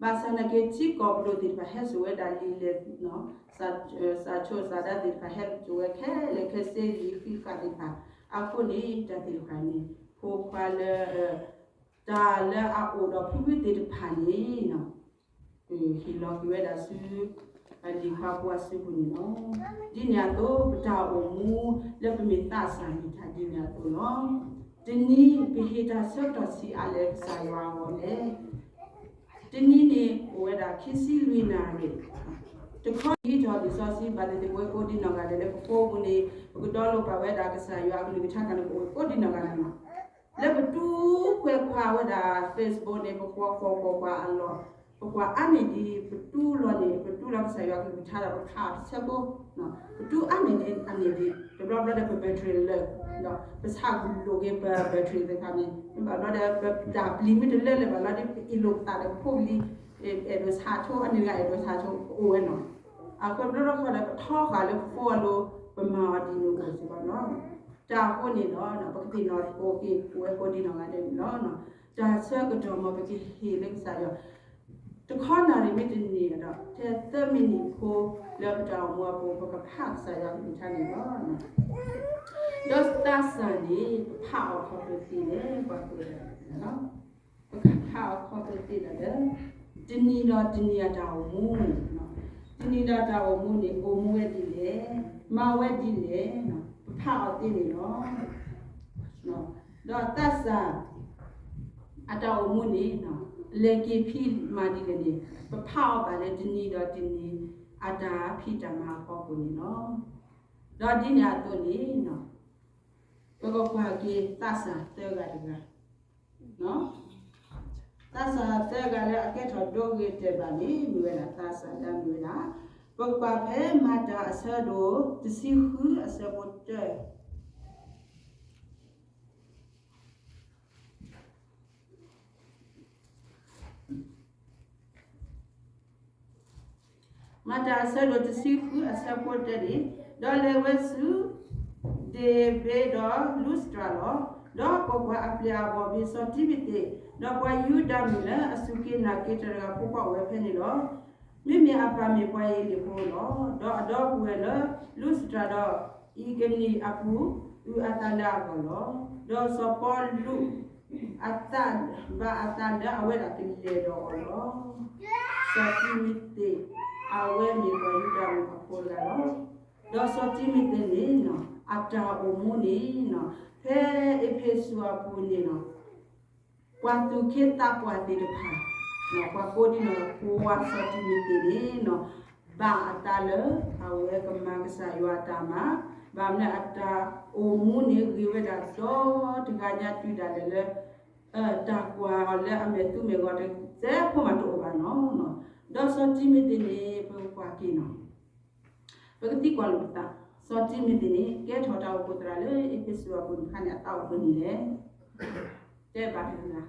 ဘၣ်ဆၣ်နာ်က့ ထံကီၢ်ပဒိၣ်သ့ၣ်တဖၣ်ဟဲစိာ်ဝဲဒၣ်လံာ်လဲၢ်, စၢ်ဆိၣ်စၢ်ဒါသ့ၣ်တဖၣ်ဟဲစိာ်ဝဲခဲလၢာ်ခဲဆ့ လံာ်ဃံးဃာ်သ့ၣ်တဖၣ်, အဃိန့ၣ် တၢ်သ့ၣ်တဖၣ်န့ၣ် ဖိခွါလၢ တၢ်လၢအအိၣ်ဒီးဖုဖုသ့ၣ်တဖၣ်န့ၣ် ဟ့ၣ်လီၤက့ၤဝဲဒၣ်ဆူ လံာ်ခွါဖိအစုပူၤန့ၣ်လီၤ. ဒ်န့ၣ်အသိး ပတၢ်အိၣ်မူလၢပမ့ၢ်သးစၢ်န့ၣ် တၢ်ဒ်န့ၣ်အသိးလီၤ. တနံၤ ပဟ့ၣ်တၢ်ဆၢကတီၢ်ဆံးအါလဲၣ်ကစၢ်ယွၤအဂီၢ်လဲၣ်. တနံၤန့ၣ် အိၣ်ဝဲဒၣ်ခံဆံလွံၢ်နၣ်ရံၣ်, တခီဟံးထီၣ်လံာ်စီဆှံ ဘၣ်သ့ၣ်သ့ၣ် ပဝဲကိးဒံနီၢ်ဂၤဒဲးလၢပဖိပူၤန့ၣ် ပကဒီလိပာ်ဝဲဒၣ်ကစၢ်ယွၤအကလုၢ်ကထါတခါန့ၣ် ပအိၣ်ကိးဒံနီၢ်ဂၤဒဲးလီၤ. လၢပတူၢ်ကွဲးခွါဝဲဒၣ် Facebook န့ၣ် ပကွၢ်ကွၢ်ကွၢ်ကွၢ်အလီၢ်, ပကွၢ်အါန့ၢ်ဒံး ပတူၢ်လီၤန့ၣ် ပတူၢ်လီၤကစၢ်ယွၤအကလုၢ်ကထါဒီး ပဖးအီၤတဆၢဖိ ပတူၢ်အါန့ၢ်န့ၣ်အန့ၣ်ဒ် တဘျီဘျီဒီးပ battery လၢာ်, ဒီးပဆၣ်ကလိာ်က့ၤပ battery သ့ၣ်တဖၣ်န့ၣ် ဘၣ်ဘျီဒီးပတၢ်ပျံၤမ့ၢ်တလၢလၢၤဘၣ်လီၤဒီး ပအ့ၣ်လိာ်ပသးဒီးပဖိပလံၤ အဲၣ်ဒိးဆါဆိ အန့ၣ်တဂၤအဲၣ်ဒိးဆါဆိ ပအိၣ်ဝဲနီၤ. အဃိတဘျီတခီဒီး ပထီဃာ်လၢပဖိအလိၤ ပမၤအီၤဒ်န့ၣ်အိၣ်စ့ၢ်ကီးနီၤ. တၢ်အဃိန့ၣ်ဒီး ပကသ့ၣ်နီၣ်က့ၤ ပဝဲကိးဒံနီၢ်ဂၤဒဲးန့ၣ်လီၤ. တၢ်ဆၢကတီၢ်မ့ၢ်ပကဟ့ၣ်လၢကစၢ်ယွၤ တခီနၣ်ရံၣ်မ့ၢ်တန့ၢ်ဒီး ထဲသၢမံးနံးဖိ လၢပတၢ်အိၣ်မူအပူၤ ပကဖးကစၢ်ယွၤကလုၢ်ကထါန့ၣ်လီၤ. ဒီးသးစၢ်န့ၣ် ပဖးအီၤခီဖျိသ့လဲၣ် ပှၤကိးဂၤဒဲးန့ၣ်လီၤ. ပကဖးအီၤခီဖျိသ့ဒၣ်လၢ တနံၤဒီးတနံၤအတၢ်အိၣ်မူ, တနံၤဒီးတၢ်အိၣ်မူန့ၣ် အိၣ်မူဝဲဒ်လဲၣ်, မၤဝဲဒ်လဲၣ်, ပဖးအီၤသ့န့ၣ်လီၤ. ဒီးသးစၢ် အတၢ်အိၣ်မူန့ၣ် လဲၤက့ၤဖံးမၤဒ်လဲၣ်န့ၣ် ပဖးအီၤဘၣ်လၢတနံၤဒီးတနံၤ အတၢ်ဖံးတၢ်မၤအဖီခိၣ်န့ၣ်လီၤ. ဒီးဒ်န့ၣ်အသိးန့ၣ် ပကကွၢ်က့ၤသးစၢ်သၢဂၤတဂၤ, သးစၢ်သၢဂၤလၢအကဲထီၣ်ဒိဂ့ၤတဲာ်ဘၣ်န့ၣ် မ့ၢ်ဝဲဒၣ်သးစၢ်လၢအမ့ၢ်ဝဲဒၣ်, ပကကွၢ်ဖဲမၤတၢ်အဆၢဒိၣ်တဆံဃုအဆၢဖိတၢ မၤတၢ်အဆၢဒိၣ်တဆံဃုအဆၢဖိတၢန့ၣ်, ဒီးလဲၤဝဲဆူ ဒ့ၣ်ဘ့ဒီးလူစတြၤလီၤ. ဒီးကွၢ်ကွၢ်, အပျဲၢ်အဘီၣ်မ့ၢ်စီၤတံၤမသ့း, ဒီးပှၤယူဒၤမုၣ်လၢအစူၢ်က့ၤနာ်က့ၤတၢ်တဂၤဖိခွါအိၣ်ဝဲဖဲန့ၣ်လီၤ. မ့မ့ၢ်အပၢ်မ့ၢ်ပှၤအ့လ့ၣ်ဖိလီၤ. ဒီးအဒီပုၢ်ဝဲၢ်လၢလူစတြၤဒီးအံၤကနံၣ်အပူၤ အုၣ်အသးလၢအဂီၢ်လီၤ. ဒီးစီၤပီလူး အသး ဘၣ်အသးလၢအဝဲဒၣ်ကလဲၤဒီးအီၤလီၤ. စီၤတံၤမသ့း အဝဲမ့ၢ်ပှၤယူဒၤမုၣ်အဖိတဂၤလီၤ. ဒီးစီၤတံၤမသ့းန့ၣ် အတၢ်အိၣ်မူန့ၣ် ဖဲအ့းဖ့းစူးအပူၤန့ၣ် ပှၤသူၣ်က့သးပှၢ်သ့ၣ်တဖၣ် ပှၤကိးဒ်န့ၣ် ပှၤစီၤတံၤမသ့းန့ၣ် ဘၣ်အသးလၢအဝဲကမၤကစၢ်ယွၤအတၢ်မၤ, ဘၣ်မနုၤအတၢ်အိၣ်မူန့ၣ် ဂ့ၤဝဲဒၣ်ဒီတဂၤညါတုၤဒၣ်လဲာ်လၢ တၢ်ကွၢ်အီၤလၢအမဲာ်သူမဲာ်ဂီၤတစဲးဖိမးတအိၣ်ဘၣ်နီၤ. ဒီးစီၤတံၤမသ့းန့ၣ် ပကကွၢ်က့ၤနီၤ ပကသံကွၢ်လိာ်ပသး, စီၤတံၤမသ့းန့ၣ် ကဲထီၣ်တၢ်အိၣ်ဖှိၣ်သရၣ်လၢအ့းဖ့းစူးအပူၤတခါန့ၣ် အသးအိၣ်ပှဲၤနံၣ်လဲၣ်. တဲဘၣ်တဂၤ မ့ၢ်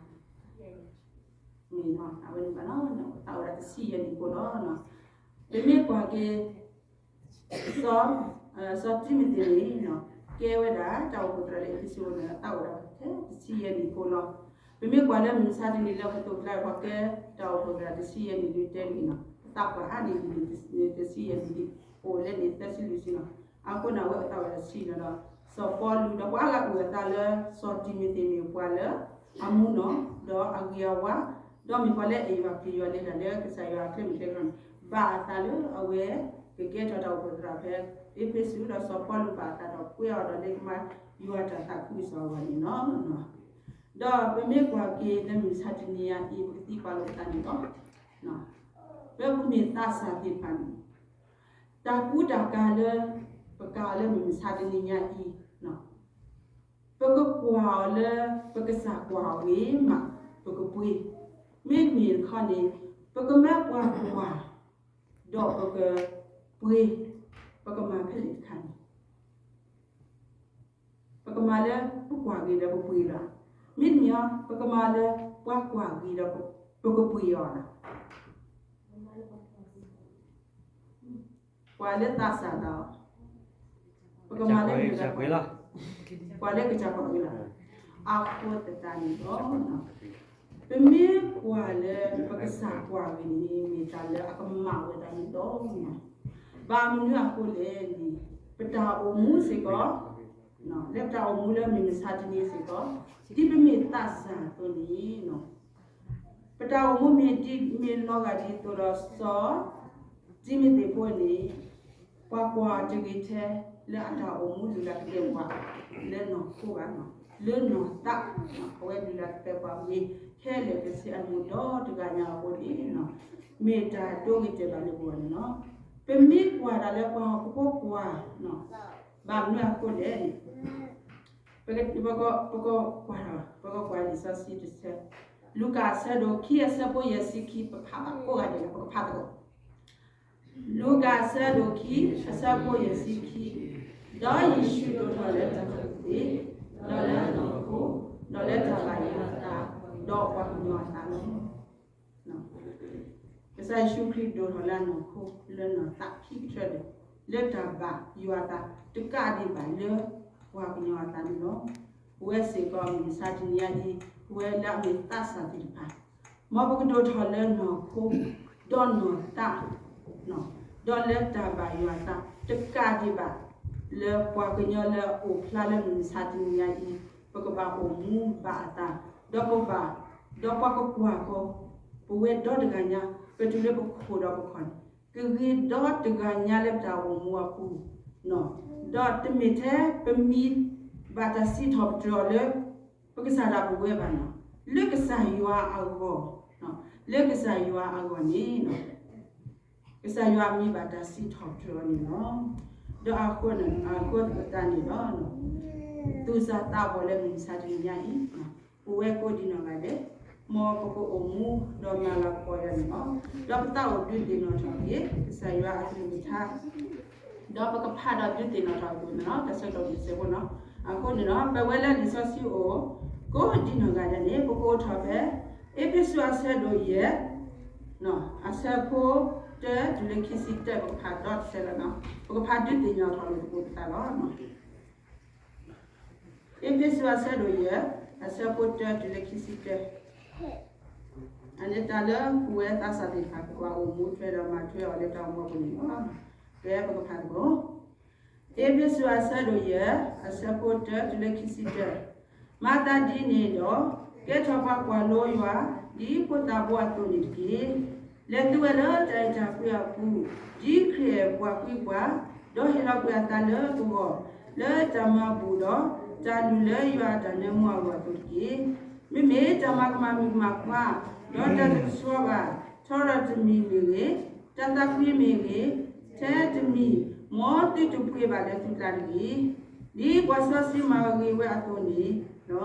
အဝဲန့ၣ်ဘၣ်နီၤ အသးအိၣ်ဝဲဒၣ်တဆံယဲၢ်နံၣ်ဖိလီၤ. ပမ့ၢ်ကွၢ်က့ၤ စီၤ စီၤတံၤမသ့းန့ၣ် ကဲဝဲဒၣ်တၢ်အိၣ်ဖှိၣ်သရၣ်လၢအ့းဖ့းစူးန့ၣ် အသးအိၣ်ဝဲဒၣ်ထဲတဆံယဲၢ်နံၣ်ဖိလီၤ. ပမ့ၢ်ကွၢ်လၢမုၢ်မဆါတနံၤလၢပသိးပကျါ ပှၤကဲတၢ်အိၣ်ဖှိၣ်သရၣ်တဆံယဲၢ်နံၣ်လံတဲန့ၣ်နီၤ ပသးပှၢ်အါန့ၢ်ဒ်န့ၣ် တဆံယဲၢ်နံၣ်လံ အိၣ်လၢန့ၣ်သၢဆံလွံၢ်ဆံလီၤ. အဃိန့ၣ် အဝဲအသးဝဲဒၣ်ဆံလီၤဒီး စီၤပီလူး ဒီးပှၤအါဂၤအုၣ်အသးလၢစီၤတံၤမသ့းမ့ၢ်ပှၤလၢအမူနီၢ် ဒီးအဂ့ၤအဝါ ဒီးမ့ၢ်ပှၤလၢအအဲၣ်ယွၤပျံၤယွၤလဲၤတၢ်လၢကစၢ်ယွၤအကျဲမုၢ်ကျဲကရၢန့ၣ် ဘၣ်အသးလၢအဝဲကကဲထီၣ်တၢ်အိၣ်ဖှိၣ်သရၣ်ဖဲအ့းဖ့းစူး ဒီးစီၤပီလူးဘၣ်အသးဒီးကွဲးအီၤဒီးလၢကမၤယွၤတၢ်သးခုကစီၣ်အဂီၢ်န့ၣ်လီၤ. ဒီးပမ့ၢ်ကွၢ်က့ၤလၢမုၢ်မဆါတနံၤညါအံၤ ပကသံကွၢ်လိာ်ပသးန့ၣ်လီၤ. ပမ့ၢ်သးစၢ်သ့ၣ်တဖၣ်န့ၣ် တၢ်ကူတၢ်ကၤလၢ ပကၤလၢမုၢ်မဆါတနံၤညါအံၤ ပကကွၢ်အီၤလၢ ပကစၢ်ကွၢ်အီၤဂ့ၤမး ပကပှ့ၤ, မ့တမ့ၢ်တခီန့ၣ် ပကမၢပှၤကွၢ် ဒီးပကပှ့ၤ, ပကမၤဖဲလဲၣ်တခါန့ၣ် ပကမၤလၢပကွၢ်ဂ့ၤဒီးပပှ့ၤလီၤ. မ့တမ့ၢ် ပကမၤလၢပှၤကွၢ်ဂ့ၤဒီးပကပှ့ၤအီၤလီၤ. ကွၢ်လၢသးစၢ်သးအီၤ, ပကမၤလၢ ကွၢ်လၢကစၢ်ကွၢ်ဂ့ၤလီၤ. အဃိသတးန့ၣ်ဒီး ပမ့ၢ်ကွၢ်လၢပကစၢ်ကွၢ်ဂ့ၤန့ၣ် မ့ၢ်တၢ်လၢအကမၣ်ဝဲဒၣ်န့ၣ်လီၤ. ဘၣ်မနုၤအဃိလဲၣ်န့ၣ် ပတၢ်အိၣ်မူစ့ၢ်ကီး လၢပတၢ်အိၣ်မူလၢမုၢ်မဆါတနံၤစ့ၢ်ကီး ဒ်ပမ့ၢ်သးစၢ်အသိးန့ၣ် ပတၢ်အိၣ်မူမ့ၢ်ဒ်မ့ၢ်လီၤဂာ်ဒ်သိးဒီးစီၤတံၤမသ့းဖိန့ၣ် ပှၤကွၢ်တဂ့ၤထဲလၢအတၢ်အိၣ်မူလုၢ်လၢ်ကပှဲၤပှၤ လၢနီၢ်ခိဘၣ်နီၤ လၢနီၢ်သး အဝဲလုၢ်လၢ်ကပှဲၤပှၤဂ့ၤ ခဲလၢာ်ကဆ့အမူဒီတဂၤညါအဃိန့ၣ် မ့ၢ်တၢ်ဒိဂ့ၤတဲာ်ဘၣ်လၢပဂီၢ်န့ၣ်လီၤ. ပမ့ၢ်ကွၢ်ဒၣ်လၢပှၤဟီၣ်ခိၣ်ဖိကွၢ် ဘၣ်မနုၤအဃိလဲၣ်န့ၣ် ပက ပကကွၢ် ပကကွၢ်လံာ်စီဆှံတဆၢ လူၤကၣ်အဆၢဒိၣ်ခံအဆၢဖိယဲၢ်ဆံခံ ပဖးဘၣ်ကိးဂၤဒဲးလီၤ ပကဖးသကိး လူၤကၣ်အဆၢဒိၣ်ခံ အဆၢဖိယဲၢ်ဆံခံ, ဒီးယ့ၣ်ၡူးဒိၣ်ထီၣ်လၢတၢ်ကူၣ်သ့, ဒီးလၢအနီၢ်ခိ, ဒီးလၢတၢ်ဘၣ်ယွၤအသး, ဒီးပှၤကညီအသးလီၤ. ကစၢ်ယ့ၣ်ၡူးခရံာ်ဒိၣ်ထီၣ်လၢအနီၢ်ခိ လၢနီၢ်သးခံကတၢၢ်ဒီး လၢတၢ်ဘၣ်ယွၤအသး တကးဒံးဘၣ်လၢပှၤကညီအသးန့ၣ်လီၤ. ပဝဲစ့ၢ်ကီးမုၢ်မဆါတနံၤညါအံၤ ပဝဲလၢအမ့ၢ်သးစၢ်သ့ၣ်တဖၣ် မ်ပကဒိၣ်ထီၣ်လၢနီၢ်ခိ ဒီးနီၢ်သး ဒီးလၢတၢ်ဘၣ်ယွၤအသး တကးဒံးဘၣ် လၢပှၤကညီလၢအအိၣ်ဖျါလၢမုၢ်မဆါတနံၤညါအံၤ ပကဘၣ်အိၣ်မူဘၣ်အသး, ဒီးပဘၣ်, ဒီးပှၤကကွၢ်ဃီၤ ပဝဲဒီတဂၤညါ ပတုၤလၢပခိၣ်ဒီးပခီၣ်န့ၣ် ကဂ့ၤဒီတဂၤညါလၢပတၢ်အိၣ်မူအပူၤ, ဒီးတမ့ၢ်ထဲပမံၤဘၣ်တၢ်စံးထီၣ်ပတြၢၤအီၤလၢ ပကစၢ်ဒၣ်ပဝဲဘၣ်န့ၣ်, လၢကစၢ်ယွၤအဂီၢ်, လၢကစၢ်ယွၤအဂီၢ်န့ၣ် ကစၢ်ယွၤမံၤဘၣ်တၢ်စံးထီၣ်ပတြၢၤအီၤန့ၣ်လီၤ. ဒီးအဃိန့ၣ် အဃိသတးန့ၣ်ဒီး သူၣ်စၢ်သးဘီၣ်လၢမုၢ်မဆါတနံၤညါအံၤ ပဝဲကိးဒံနီၢ်ဂၤဒဲး, မ်ပကအိၣ်မူဒီးမၤလၤကပီၤယွၤန့ၣ်လီၤ. ဒီးပသးအိၣ်ဒုးသ့ၣ်နီၣ်ထီၣ်က့ၤ ကစၢ်ယွၤအကလုၢ်ကထါ ဒီးပကဖးဒီးဒုးသ့ၣ်နီၣ်ထီၣ်အသိးန့ၣ်လီၤ. တၢ်ဆၢကတီၢ်မုၢ်ဆ့ၣ်ဖိန့ၣ်, အဃိန့ၣ်ဒီး ပဝဲလၢလံာ်စီဆှံအိၣ် ကိးဒံနီၢ်ဂၤဒဲးန့ၣ် ပကအိးထီၣ်ဖဲ အ့းဖ့းစူးအဆၢဒိၣ်ယဲၢ် အဆၢဖိတၢတုၤလၢခံဆံတၢ ပကဖးဒီတဆၢလီၤ. ပကဖးဒုးသ့ၣ်နီၣ်ထီၣ်လိာ်သကိးပသးလီၤ. အ့းဖ့းစူးအဆၢဒိၣ်ယဲၢ် အဆၢဖိတၢတုၤလၢခံဆံတၢ, အန့ၣ်တၢ်လၢပဝဲသးစၢ်သ့ၣ်တဖၣ် ပကဘၣ်အိၣ်မူထွဲဒီးမၤထွဲအီၤလၢတၢ်အိၣ်မူအပူၤန့ၣ်လီၤ. ကဲပကဖးသကိး အ့းဖ့းစူးအဆၢဒိၣ်ယဲၢ် အဆၢဖိတၢတုၤလၢခံဆံတၢ, မၤသးဒ်န့ၣ်ဒီး ကဲထီၣ်ပှၤကွၢ်လိယွၤ ဒ်ဖိသၣ်ဘိအသိးန့ၣ်တက့ၢ်. လဲၤသုဝဲလၢတၢ်အဲၣ်တၢ်ကွံအပူၤ, ဒ်ခရံာ်အဲၣ်ပှၤကွံပှၤ, ဒီးဟ့ၣ်လီၤကွံာ်အသးလၢပဂီၢ်, လၢတၢ်မၤဘူၣ်ဒီးတၢ်လုၢ်လၢယွၤအတၢ်နၢမူအဂီၢ်အသိးတက့ၢ်. မ့မ့ၢ်တၢ်မၤကမၣ်မုၣ်ကမၣ်ခွါ, ဒီးတၢ်တကဆှီဘၣ်, ထီရီတမံၤမ့ၢ်ဂ့ၤ, တၢ်သးကွံမ့ၢ်ဂ့ၤ, ထဲတမံၤ, မ်သုတပှ့ၤဘၣ်လၢသုကျါတဂ့ၤ. ဒ်ပှၤစီဆှံမၤဂ့ၤဝဲအသိးန့ၣ်လီၤ.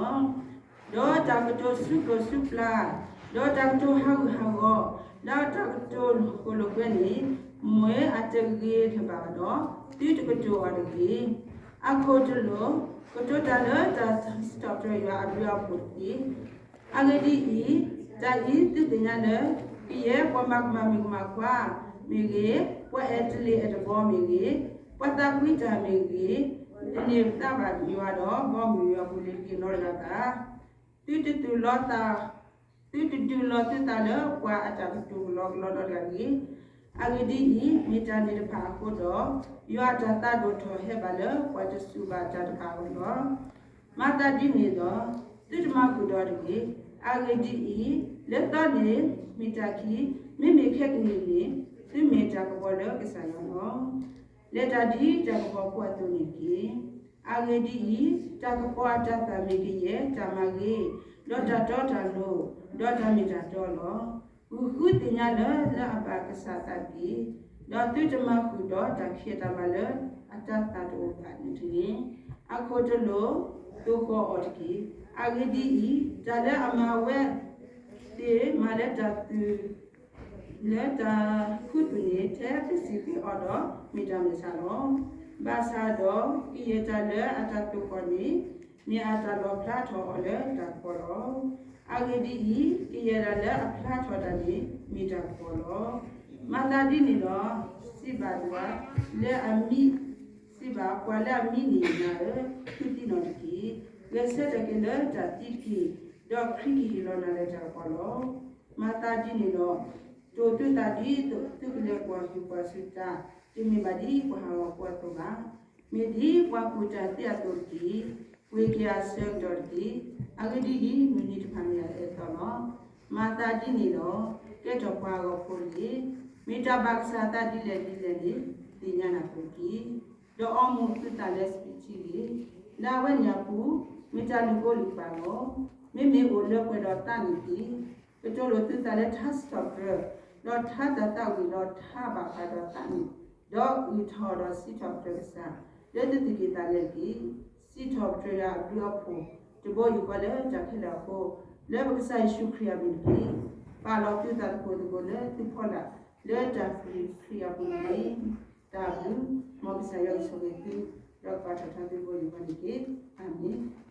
ဒီးတၢ်ကတိၤဆူကျိၣ်ဆူပျၢ်, ဒီးတၢ်ကတိၤဟးဂူာ်ဟးဂီၤ, ဒီးတၢ်ကတိၤဃိၣ်လိာ်ကွဲန့ၣ်, မ့ၢ်အတဂ့ၤတဘၣ်ဒီး, သုတကတိၤအီၤတဂ့ၤ. အခိၣ်တလိာ်, ကတိၤတၢ်လၢတၢ်စံးထီၣ်ပတြၢၤယွၤအဘျုးအဖှိၣ်တက့ၢ်. အဂ့ၢ်ဒ်အံၤ, တၢ်အံၤသုသ့ၣ်ညါလၢ ကယဲၢ်ပှၤမၤကမၣ်မုၣ်ကမၣ်ခွါမ့ၢ်ဂ့ၤ, ပှၤအဲၣ်တလ့ၢ်အဲၣ်တဘီမ့ၢ်ဂ့ၤ, ပှၤသးကွံတၢ်မ့ၢ်ဂ့ၤ, တန့ၢ်သါဘၣ်ယွၤဒီး ဘီမုၢ်ယွၤပူၤလၢၤတဂ့ၤနီတဂၤဘၣ်. သုတသူၣ်လီၤသး, သုတဒုးလီၤသုသးလၢပှၤအတၢ်ကတိၤကလီကလီနီတဂၤတဂ့ၤ. အဂ့ၢ်ဒ်အံၤ, မ့ၢ်တၢ်န့ၣ်တဖၣ်အဃိဒီး, ယွၤအတၢ်သးဒိၣ်ထီၣ်ဟဲဘၣ်လၢပှၤတစူၢ်ဘၣ်တၢ်တဖၣ်အဂီၢ်လီၤ. မၤသးဒ်န့ၣ်ဒီး, သုတမၤဃုာ်ဒီးတဂ့ၤ. အဂ့ၢ်ဒ်အံၤ, လၢသီန့ၣ်မ့ၢ်တၢ်ခံ, မ့မ့ၢ်ခဲကနံၣ်န့ၣ်, သုမ့ၢ်တၢ်ကပီၤလၢကစၢ်ယွၤလီၤ. လဲၤတၢ်ဒ်တၢ်ကပီၤဖိအသိးန့ၣ်တက့ၢ်. အဂ့ၢ်ဒ်အံၤ, တၢ်ကပီၤအတၤသၣ်မ့ၢ်ကယဲၢ်တၢ်မၤဂ့ၤ, ဒီးတၢ်တီတၢ်လိၤ, ဒီးတၢ်မ့ၢ်တၢ်တီလီၤ. ဂုာ်ဃုသ့ၣ်ညါလၢ လၢအဘၣ်ကစၢ်သးတက့ၢ်. ဒီးသုတမၤဃုာ်ဒီးတၢ်ခံးတၢ်ဘၣ်လၢအတၤသၣ်တအိၣ်ဘၣ်န့ၣ်တဂ့ၤ. အခိၣ်တလိာ်, သိၣ်ဃီၣ်အီၤတက့ၢ်. အဂ့ၢ်ဒ်အံၤ, တၢ်လၢအမၤဝဲသ့ၣ်မၤလၢတၢ်သူၣ် လၢတၢ်ခူသူၣ်န့ၣ် ထဲပစံးဃ့အီၤဒီး မ့ၢ်တၢ်မဲာ်ဆှးလီၤ. ဘၣ်ဆၣ်ဒီး ကယဲၢ်တၢ်လၢအတၢ်သိၣ်ဃီၣ်န့ၣ် မ့ၢ်အတၢ်လီၣ်ဖျါထီၣ်အီၤလၢတၢ်ကပီၤလီၤ. အဂ့ၢ်ဒ်အံၤ, ကယဲၢ်တၢ်လၢအဖျါထီၣ်တၢ်န့ၣ် မ့ၢ်တၢ်ကပီၤလီၤ. မၤသးဒ်န့ၣ်ဒီး စံးဘၣ်ယွၤလၢအမံ, စံးဘၣ်ပှၤလၢအမံန့ၣ်, နၤဧၢ, သုသံနီၣ်တက့ၢ်. ဂဲၤဆၢထၢၣ်က့ၤလၢတၢ်သံတက့ၢ်, ဒီးခရံာ်ကဟ့ၣ်လီၤနၤလၢတၢ်ကပီၤလီၤ. မၤသးဒ်န့ၣ်ဒီး တိၢ်သုသးဒ်သိးသုကလဲၤကွၢ်ဟုၣ်ကွၢ်စူၤတၢ်, တမ့ၢ်ဘၣ်ဒ်ပှၤဟးဂီၤဖိအသိးဘၣ်. မ့ၢ်ဒ်ပှၤကူၣ်တၢ်သ့အသိးတက့ၢ်. ပှ့ၤက့ၤအဆၢကတီၢ်တက့ၢ်. အဂ့ၢ်ဒ်အံၤ, မုၢ်နံၤတဖၣ်မ့ၢ်အအၢအသီလီၤ. မၤသးဒ်န့ၣ်ဒီး ကဲထီၣ်ပှၤဟးဂီၤဖိတဂ့ၤ. မ့ၢ်တၢ်ဘၣ်ကစၢ်အသးဒ်လဲၣ်ဒ်လဲၣ်န့ၣ် သ့ၣ်ညါနၢ်ပၢၢ်တက့ၢ်. ဒီးအီမူၤသုသးလၢစပံးထံတဂ့ၤ. လၢအဝဲန့ၣ်အပူၤ မ့ၢ်တၢ်လုၢ်ကိလုၢ်ပာ်လီၤ. မ့မ့ၢ်အိၣ်လၢပှဲၤဒီးသးန့ၣ်တက့ၢ်. ကတိၤလိာ်သုသးလၢထါစံးထီၣ်ပတြၢၤ, ဒီးထါတၢ်သးဝံၣ်ဒီးထါဘၣ်ဃးဒီးသးန့ၣ်, ဒီးအုၣ်ထီၣ်ဒီးစံးထီၣ်ပတြၢၤကစၢ်, လၢသုသူၣ်ကံၢ်သးလဲတက့ၢ်. စံးထီၣ်ပတြၢၤယွၤအဘျုးအဖှိၣ် တဘိယူၢ်ဃီလၢတၢ်ခဲလၢာ်အဃိ, လၢပကစၢ်ယ့ၣ်ၡူးခရံာ်အမံၤတက့ၢ်. ပာ်လီၤသုသးသကိးသကိးလၢသုဖီလာ် လၢတၢ်ဃ့ၢ်ခရံာ်အပူၤန့ၣ်တက့ၢ်. တၢ်ဘျုး, မ်ကစၢ်ယွၤကဆိၣ်ဂ့ၤသု, ဒီးပာ်ထီၣ်ထီသုကိးဂၤဒဲးန့ၣ်တက့ၢ်. အၤမ့ၣ်.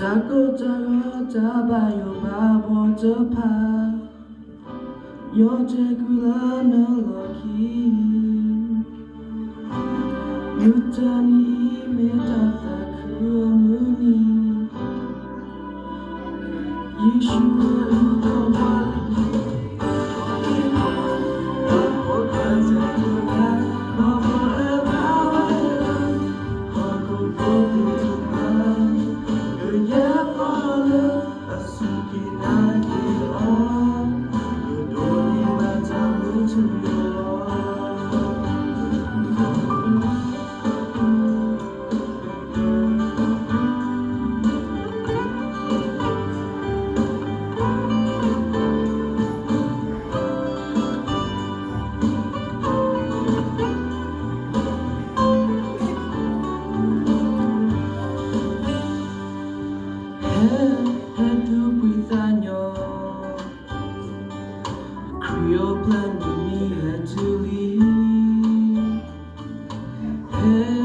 တၢ်ကိၢ်တၢ်ဂီၤတၢ်ဘၣ်ယိၣ်ဘၣ်ဘှီတဖၣ်, ယီၤတဲာ်ကွံာ်လၢနလီၢ်ခံ, မုၢ်တနံၤအံၤမ့ၢ်တၢ်သးခုအမုၢ်နံၤ, ယ့ၣ်ၡူးဝဲအုၣ်ခီၣ်ပှၤလၢ ဟဲ ဟဲသူၣ်ဖှံသးညီ, ခရံာ်အိၣ်ဖျဲၣ်နံၤနံၤဟဲတုၤလံ, ဟဲ